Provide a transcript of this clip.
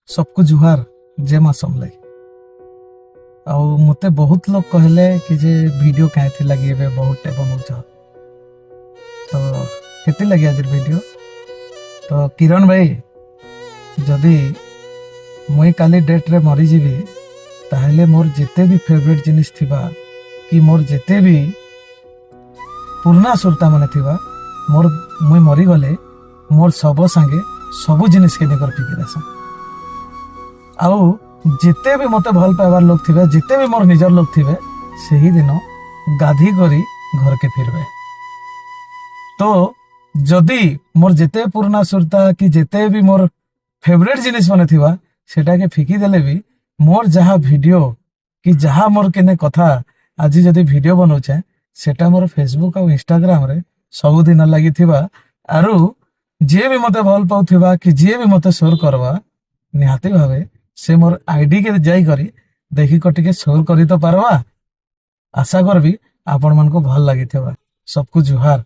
ସବକୁ ଜୁହାର, ଜୟ ମା ସମଲେଇ। ଆଉ ମତେ ବହୁତ ଲୋକ କହିଲେ କି ଯେ ଭିଡ଼ିଓ କାହିଁ ଲାଗି ଏବେ ବହୁତଟେ ବନଉଛ। ତ ସେଥିଲାଗି ଆଜିର ଭିଡ଼ିଓ। ତ କିରଣ ଭାଇ, ଯଦି ମୁଇଁ କାଲି ଡେଟ୍ରେ ମରିଯିବି, ତାହେଲେ ମୋର ଯେତେ ବି ଫେଭରେଟ୍ ଜିନିଷ ଥିବା କି ମୋର ଯେତେ ବି ପୁରୁଣା ସୁରତା ମାନେ ଥିବା, ମୋର ମୁଇଁ ମରିଗଲେ ମୋର ଶବ ସାଙ୍ଗେ ସବୁ ଜିନିଷକେ ନେଇକରି ଫିକି ଦେସନ୍। ଆଉ ଯେତେ ବି ମତେ ଭଲ ପାଇବାର ଲୋକ ଥିବେ, ଯେତେ ବି ମୋର ନିଜର ଲୋକ ଥିବେ, ସେହି ଦିନ ଗାଧି କରି ଘରକେ ଫିରବେ। ତ ଯଦି ମୋର ଯେତେ ପୁରୁଣା ସୁରତା କି ଯେତେ ବି ମୋର ଫେଭରେଟ୍ ଜିନିଷ ମାନେ ଥିବା, ସେଟାକେ ଫିକି ଦେଲେ ବି ମୋର ଯାହା ଭିଡ଼ିଓ କି ଯାହା ମୋର କେନେ କଥା ଆଜି ଯଦି ଭିଡ଼ିଓ ବନଉଛେ, ସେଟା ମୋର ଫେସବୁକ୍ ଆଉ ଇନଷ୍ଟାଗ୍ରାମରେ ସବୁଦିନ ଲାଗିଥିବା। ଆରୁ ଯିଏ ବି ମତେ ଭଲ ପାଉଥିବା କି ଯିଏ ବି ମତେ ସୋର କରବା, ନିହାତି ଭାବେ ସେ ମୋର ଆଇଡି କେ ଯାଇକରି ଦେଖିକ ଟିକେ ସୋର କରି ତ ପାରବା। ଆଶା କରବି ଆପଣ ମାନଙ୍କୁ ଭଲ ଲାଗିଥିବା। ସବକୁ ଜୁହାର।